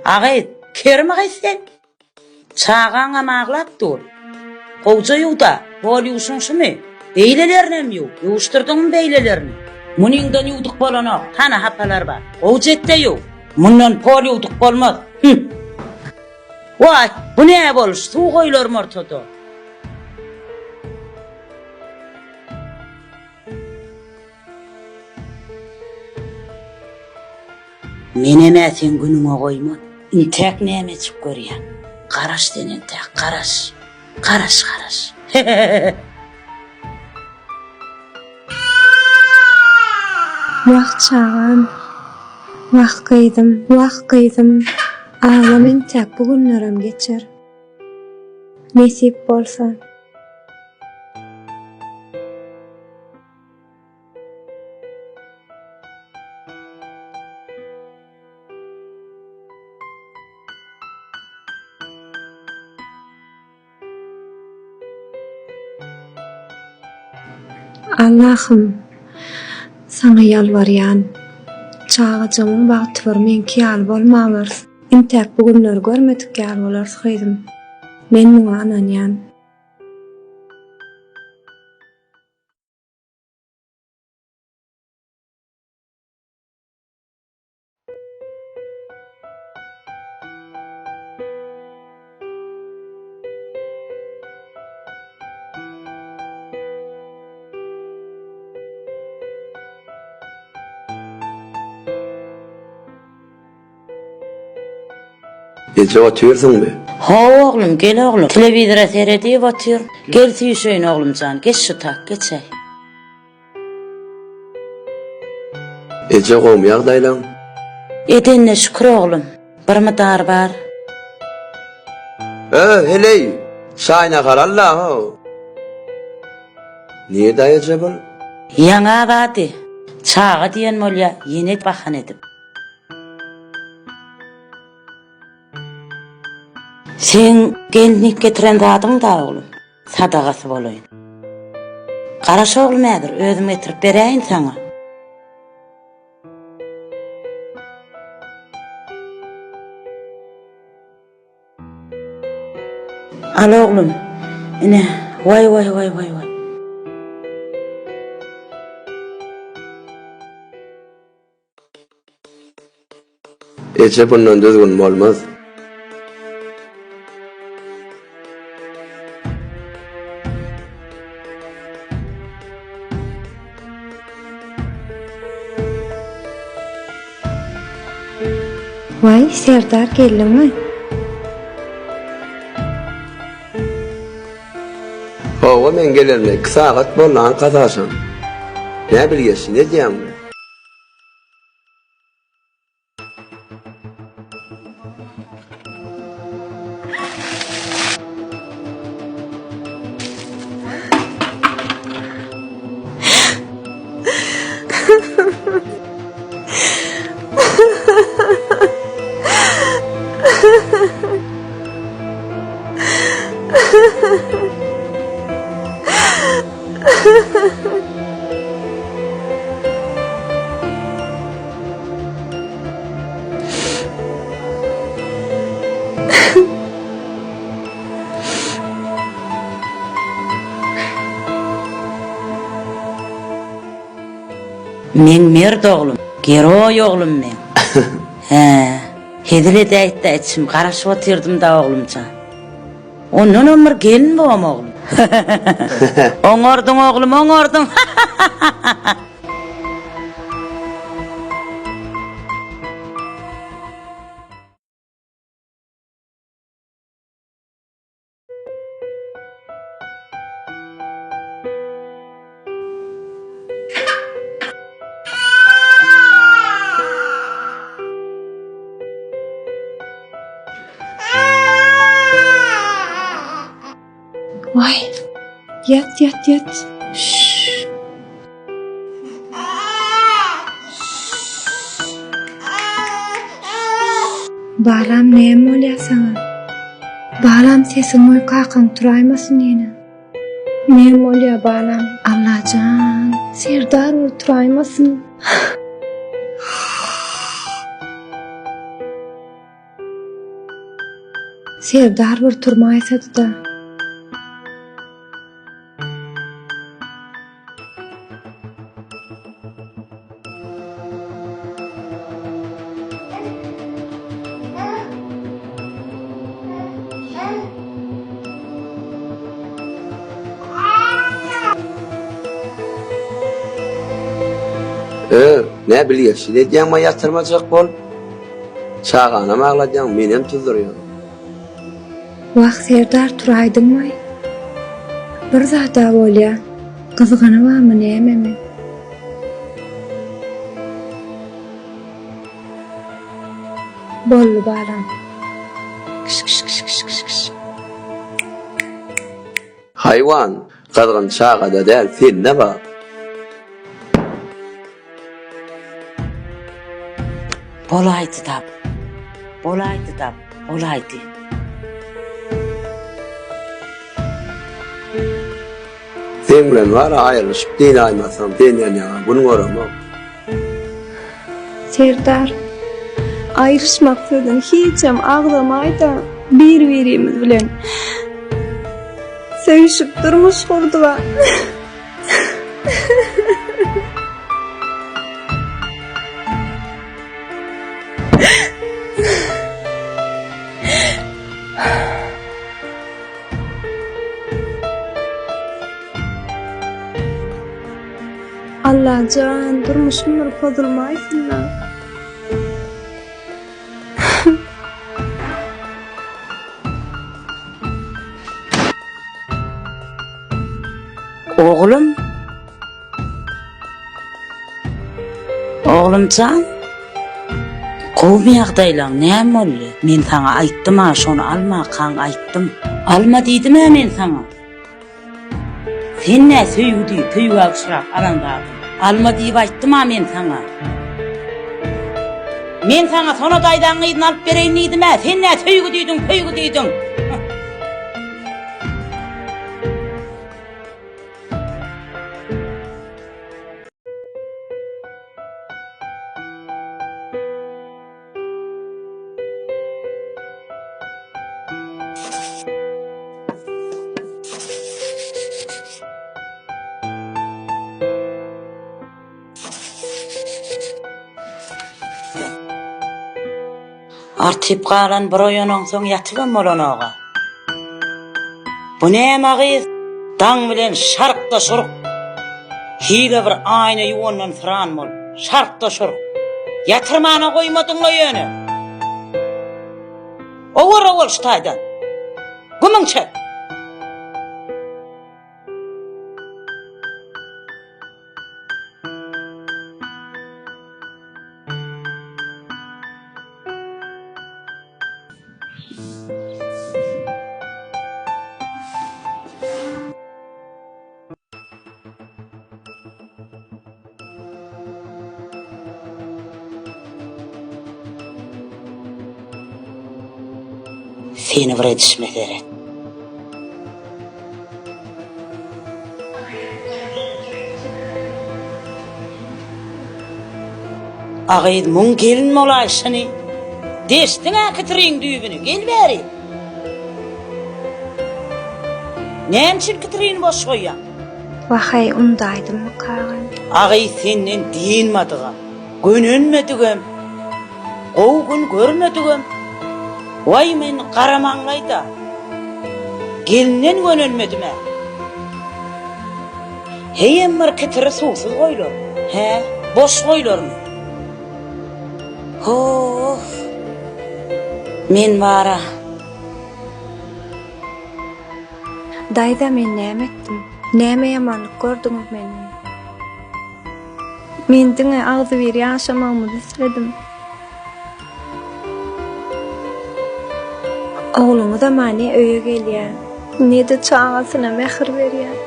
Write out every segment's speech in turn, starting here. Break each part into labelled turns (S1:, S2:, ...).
S1: A gyz, kermi gyz sen? Çagaňam aglap dur. Gowja ýuw-da, pol ýuwşuň şumy? Beýlelerinem ýuw. Ýuwuşdyrdyňmy beýlelerini? Munyňdan ýuwduk bolanok, hana hapalar bar. Gowja et-de ýuw. Mundan pol ýuwduk bolmaz. Hüh! Waý, bu nä boluş, suw goýlarmy ortada? Menem-ä seň günüňe goýman. Intäk nämejik görýäň? Garaş sen entäk, garaş. Garaş, garaş.
S2: Wah, çagam. Wah, gyzym, wah, gyzym. Aglama entäk, bu günlerem geçer. Nesip bolsa. Allahym, saňa ýalbarýan, çagajygymyň bagty bir meňki ýaly bolmawersin. Intäk bu günleri görmedik ýaly bolarys gyzym. Men muňa ynanýan.
S3: Eje otyrsyňmy?
S1: Hawa oglum, gel oglum. Telewizora seredip otyr. Gel süýşeýin oglumjan, geç şu tak, geçäý.
S3: Eje gowmy ýagdaýlaň?
S1: Edenine şükür oglum. Bir mydar bar.
S3: Ö, heleý, çaý-nahar al-la-how. Nirde eje bul?
S1: Ýaňy azady. Çaga diýen bolýa, ýene bahana edip. Seň gelnik getiren zadyň-da oglum. Sadagasy bolaýyn. Garaş oglum häzir özüm getirip beräýin saňa. Al oglum. Ine, waý waý waý waý waý.
S3: Eje bundan düzgün bolmaz.
S2: Waý, Serdar geldiňmi?
S3: Hawa, men gelenime iki sagat boldy, aňkasajam. Nä bilgeşin edýäňmi?
S1: Meň mert oglum, geroý oglum meň. Hä, hezil edäýtdä içim, garaşyp otyrdym-da oglumjan. Ondanam bir gelin bom oglum. Oňardyň oglum, oňardyň.
S2: Waý, ýat, ýat, ýat. Şşş. Balam näme bolýar saňa? Balam sesiň goý kakaň turaýmasyn ýene. Näme bolýar balam? Allajan, Serdar bolup turaýmasyn. Serdar bir turmaýsady-da.
S3: Ö, nä bilgeşlik edýäň maý ýatyrmajak bol. Çaganam agladýaň, menem tuzdurýaň.
S2: Wah Serdar turaýdyňmaý. Bir zada bolýa. Gyzganybamy nämemi. Boldy balam. Kş kş kş kş kş kş.
S3: Haýwan, gyzgyn çagada däl, sende bar.
S1: Bolaýdy-da. Bolaýdy-da. Bolaýdy.
S3: Seň bilen bar-a aýrylyşyp dynaýmasam, senden ýaňa gün göremok.
S2: Serdar, aýryşmak sözüni hiçem agzamaý-da, bir-birimiz bilen söýüşip durmuş gurdyk-a. Allajan durmuşym bir pozulmaýsyn-la.
S1: Oglum. Oglumjan. Gowmy ýagdaýlaň, näme boldy? Men saňa aýtdym-a, şony almakaň aýtdym. Alma diýdim-ä men saňa. Sen nä söýgi diýip, söýgä uçrap alan zadyň. Alma diýip aýtdym-a men saňa. Men saňa Sona daýzaň gyzyny alyp bereýin diýdim-ä, sen nä söýgi diýdiň, söýgi diýdiň. Artyp galan bir oýanansoň ýatybam bolanoga. Bu näme gyz? Daň bilen şark-da şurk. Hile bir aýna ýuwandan syran bol. Şark-da şurk. Ýatyrmana goýmadyň-la ýöne. Owur-owur şu taýdan. Gümüň çek. Seni bir edişime seret. A gyz muň gelin bolaýşyny. Deşdiň-ä kitiriň düýbüni, gel bäri. Näme üçin kitirini boş goýýaň?
S2: Wah-eý, undaýdymmykagam.
S1: A gyz senden dynmadygam, gönenmedigem, gowy gün görmedigem. Waý men garamaňlaý-da. Gelinden gönenmedim-ä. Heýem bir kitiri suwsuz goýlar. Hä, boş goýlarmy? Ho-oh! Men bar-a.
S2: Daýza, men näme etdim? Näme ýamanlyk gördüňiz menden? Men diňe agzybir ýaşamagymyzy isledim. Ogluňyzam-a ne öýe gelýär, ne-de çagasyna mähir berýär.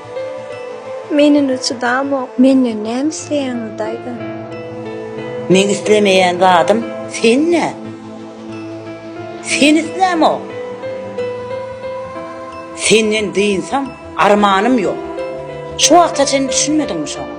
S2: Men indi çydamok. Menden näme isleýäňiz, daýza?
S1: Meň islemeýän zadym sen-dä. Seni islämok. Senden dynsam, armanym ýok. Şu wagta çenli düşünmediňmi şoňa?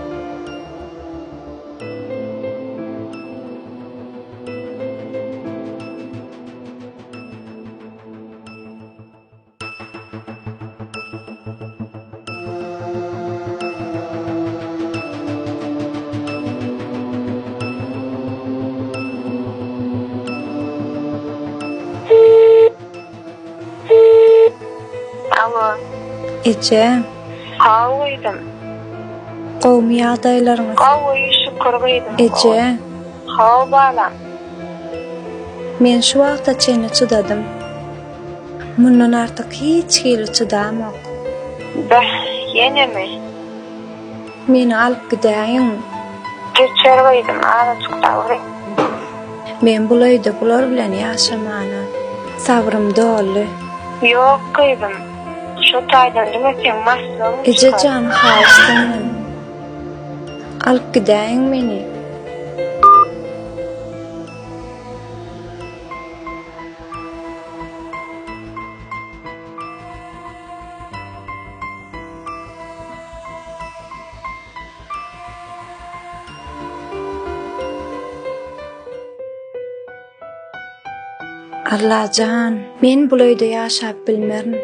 S2: Eje.
S4: Haw gyzym.
S2: Gowmy ýagdaýlaryňyz?
S4: Gowy, şükür gyzym.
S2: Eje.
S4: Haw balam.
S2: Men şu wagta çenli çydadym. Mundan artyk hiç hili çydamok.
S4: Beh, ýenemi?
S2: Meni alyp gidäýiň.
S4: Geçer gyzym, azajyk sabyr et.
S2: Men bul öýde bular bilen ýaşamana sabrym doldy.
S4: Ýok gyzym, şo taýdan diňe seň maslygyň çykar.
S2: Eje jan, haýyş senden. Alyp gidäýiň meni. Allajan, men bul öýde ýaşap bilmerin.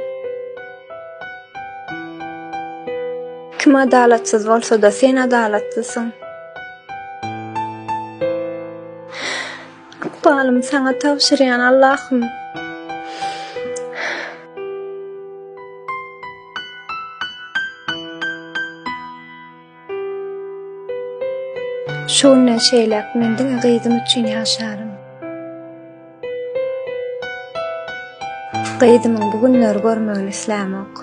S2: Kim adalatsyz bolsa-da, sen adalatlysyň. Ykbalymy saňa tabşyrýan Allahym. Şu günden şeýläk men diňe gyzym üçin ýaşaryn. Gyzymyň bu günleri görmegini islämok.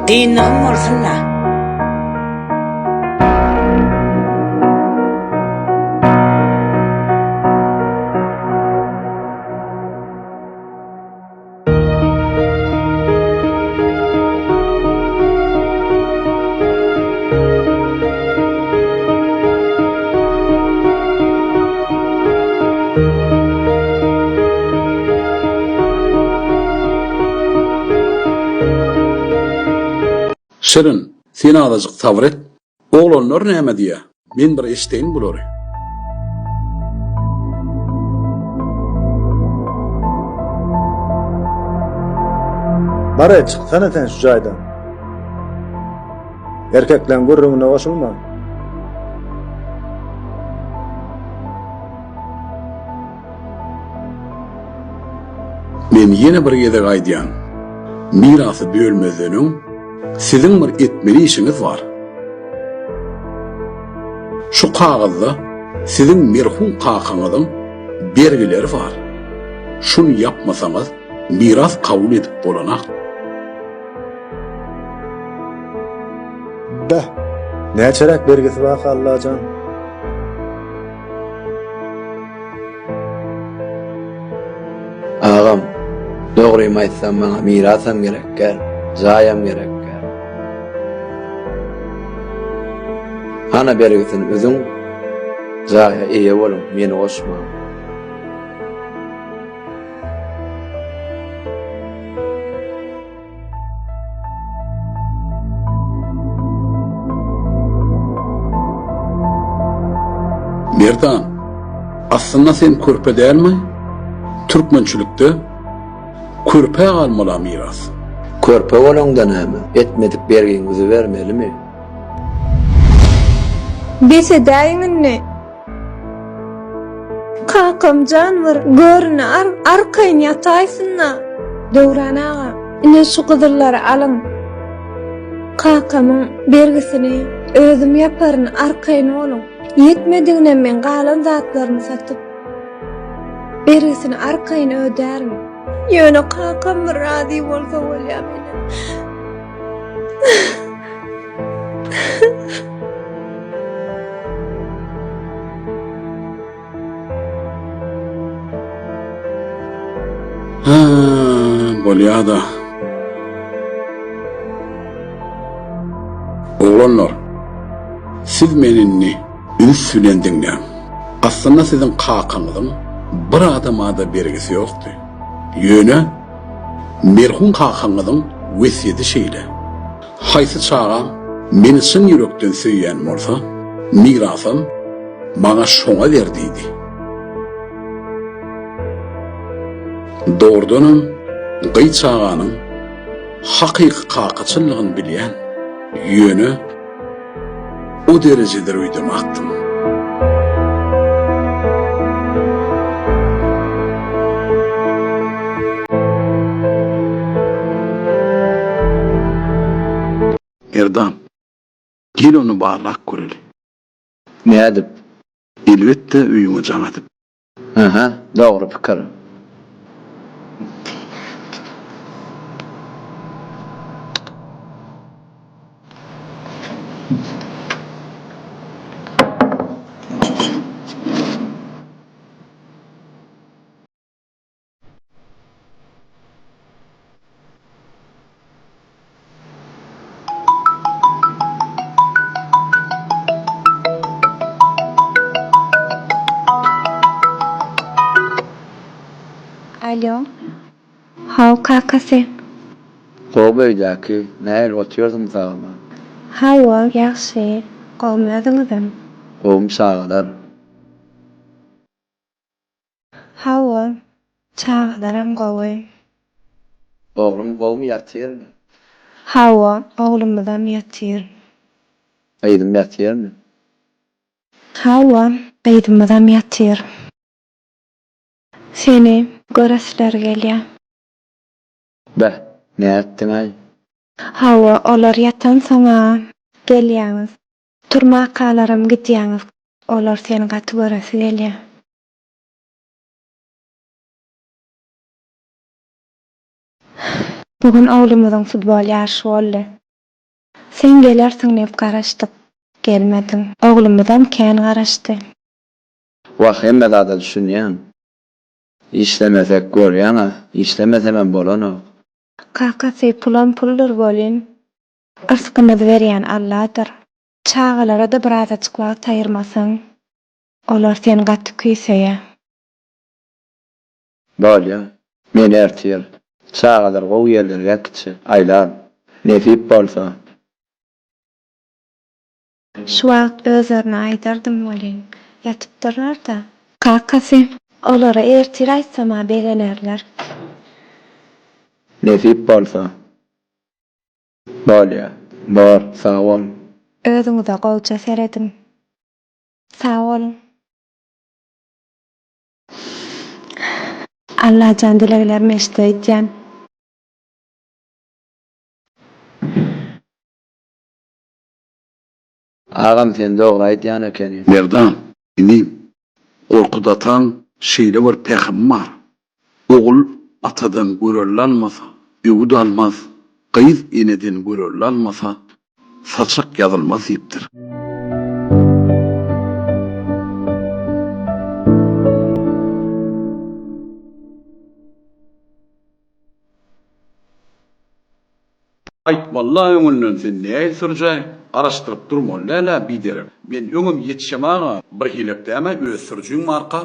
S1: Dynlygym bolsun-da.
S5: Şirin, sen azajyk sabyr et. Oglanlar näme diýýä? Men bir eşdeýin bulary.
S6: Bar-aý, çyksana sen şu jaýdan. Erkekleň gürrüňine goşulma.
S5: Men ýene bir gezek aýdýan, mirasy bölmezden öň siziň bir etmeli işiňiz bar. Şu kagyzda siziň merhum kakaňyzyň bergileri bar. Şuny ýapmasaňyz miras kabul edip bolanak.
S6: Beh, näçeräk bergisi barka Allajan?
S3: Agam, dogrymy aýtsam maňa mirasam gerek däl, jaýam gerek däl. Hana bergisini üzüň, jaýa eýe boluň, meni goşmaň.
S5: Merdan, aslynda sen körpe dälmi? Türkmençilikde körpä galmaly-a miras.
S3: Körpe bolaňda näme, etmedik bergiňi üzübermelimi?
S2: Bes edäýiň indi. Kakamjan bir görüni arkaýyn ýataýsyn-da. Döwran aga, ine şu gyzyllary alyň. Kakamyň bergisini özüm ýaparyn, arkaýyn boluň. Ýetmediginem men galan zatlarymy satyp, bergisini arkaýyn ödärin. Ýöne kakam bir razy bolsa bolýa menden.
S5: Hä, bolýa-da. Oglanlar, siz meni indi. Üns bilen diňläň. Aslynda siziň kakaňyzyň bir adama-da bergisi ýokdy. Ýöne merhum kakaňyzyň wesýeti şeýle, Haýsy çagaň meni çyn ýürekden söýýän bolsa, mirasam maňa şoňa ber diýdi. Dogrudanam, gyz çaganyň hakyky kakaçyllygyny bilýän, ýöne o derejedir öýdemakdym. Merdan, gel ony barlap göreli.
S3: Nädip?
S5: Elbetde öýüňe jaň edip.
S3: Aha, dogry pikir.
S2: Alo. Haw kakasy.
S3: Gowy öýdäki, nähili otyrsyň sagmy?
S2: Hawa, ýagşy. Gowmy özüňizem?
S3: Gowmy çagalar?
S2: Hawa, çagalaram gowy.
S3: Ogluň gowmy ýatyrmy?
S2: Hawa, oglumyzam ýatyr.
S3: Gyzym ýatyrmy?
S2: Hawa, gyzymyzam ýatyr. Seni göresleri gelýä.
S3: Beh, nätdiňaý?
S2: Hawa, olar ýatansoň-a gelýäňiz. Turmakalaram gidýäňiz. Olar seni gaty göresi gelýä. Bu gün oglumyzyň futbol ýaryşy boldy. Sen gelersiň diýip garaşdyk. Gelmediň. Oglumyzam kän garaşdy.
S3: Wah, hemme zada düşünýäň. Işlemesek görýäň-ä, işlemesemem bolanok.
S2: Kakasy, pulam puldur welin, yrsgymyzy berýän Alladyr. Çagalara-da birazajyk wagt aýyrmasaň, olar seni gaty küýseýär.
S3: Bolýa. Men ertir çagalary gowy ýerlere äkitjek. Aýlar. Nesip bolsa.
S2: Şu wagt özlerine aýdardym welin, ýatypdyrlar-da. Kakasy, olara ertir aýtsam-a begenerler.
S3: Nesip bolsa. Bolýa. Bor, sag bol.
S2: Özüňize gowja serediň. Sag boluň. Allajan dileglerimi eşit öýtýän.
S3: Agam sen dogry aýdýan ekeniň.
S5: Merdan, inim, Gorkut ataň şeýle bir pähimi bar, Ogul atadan görelde almasa, öwüt almaz, gyz eneden görelde almasa, saçak ýazylmaz diýipdir. Aýtmalyla öňünden sen nähili sürüjäý garaşdyryp durmaly dälä biderek. Men öňem ýetişemaga birhilek däme öz sürüjiň barka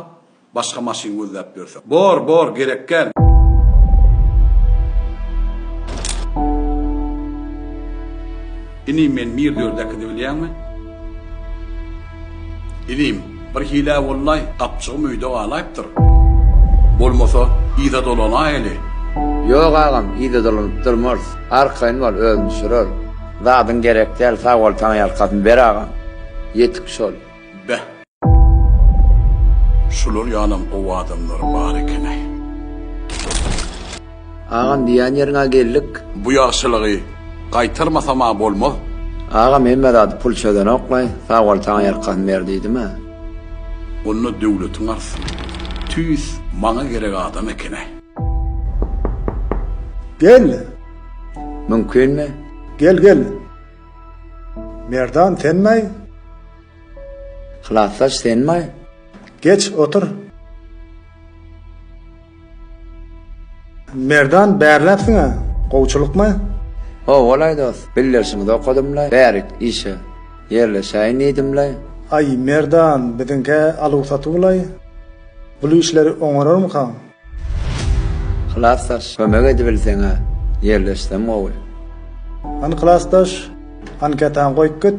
S5: başga maşyn gözläp ýörseň. Bor bor gerekgäl. Inim men Mir dördäkidi bilýäňmi? Inim, bir hile bollaý, gapjygym öýde galaýypdyr. Bolmasa, yza dolanaýaly.
S3: Ýok agam, yza dolanyp durmarys. Arkaýyn bol, özüm sürerin. Zadyň gerek däl, sag bol, taňryýalkasyn ber agam. Ýetik şol.
S5: Beh. Şular ýalam gowy adamlar bar ekenaý.
S3: Agam diýýän ýeriňä geldik.
S5: Bu ýagşylygy gaýtarmasam-a bolmaz.
S3: Agam hemme zady pul çözenok-laý, sag bol saňa ýalkasyn ber diýdim-ä.
S5: Onda döwletiň artsyn. Tüýs maňa gerek adam eken-aý.
S6: Gel!
S3: Mümkinmi?
S6: Gel, gel. Merdan senmi-aý?
S3: Klasdaş senmi-aý?
S6: Geç, otur. Merdan bärläpsiň-ä, gowçulykmy?
S3: Hawa-laý dost, bildirişiňizi okadym-laý, bärik işe ýerleşäýin diýdim-laý.
S6: Aý, Merdan, biziňkä aluw-satuwlaý. Bul işleri oňararmykaň?
S3: Klasdaş, kömek edibilseň-ä, ýerleşsem gowy.
S6: Hany klasdaş, anketaňy goýup git.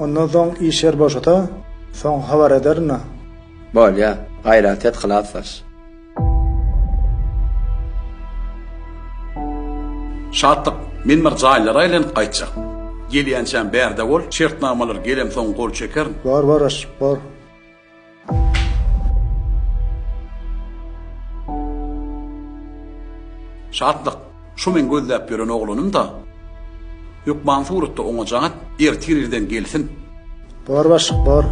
S6: Ondan soň iş ýer boşasa, soň habar ederin-ä.
S3: Bolýa, gaýrat et klasdaş.
S5: Şatlyk, men bir jaýlara aýlanyp gaýtjak. Gelýänçäm bärde bol, şertnamalar gelemsoň gol çekerin.
S6: Bor, bor, aşyk, bor.
S5: Şatlyk, şu meň gözläp ýören oglanym-da. Hökman suratda oňa jaň et, ertir irden gelsin.
S6: Bor başlyk, bor.